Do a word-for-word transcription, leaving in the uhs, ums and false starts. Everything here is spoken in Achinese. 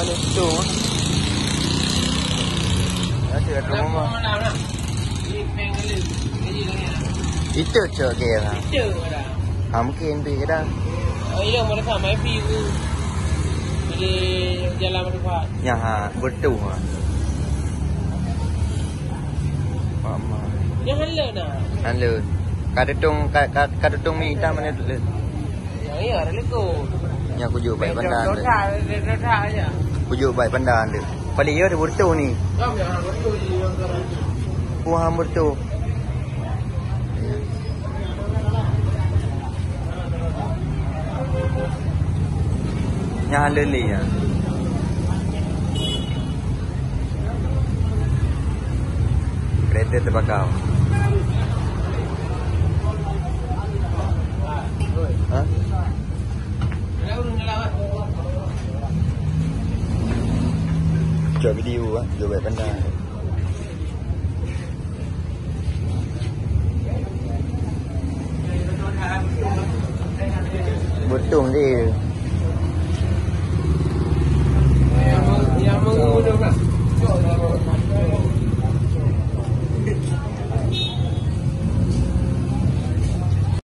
Itu. Ada kat rumah. Itu cok ke ya. Ha, mungkin pi ke dah. Oh, iya, mereka main pi tu. Jadi, jalan mereka. Ya, ha, betul ha. Mama. Yang hala dah. Hala. Ka tutong, ka, ka, ka tutong mi hitam mana tu? Yang iya, ada lekor. Yang kujuk baik pandang tu. Kujuk baik pandang tu. Paling iya ada betul ni. Buah betul. Nyan lé-lé nyan. Kereta terbakar. Ha? Cok video ah, jawab pandai. Betul dia.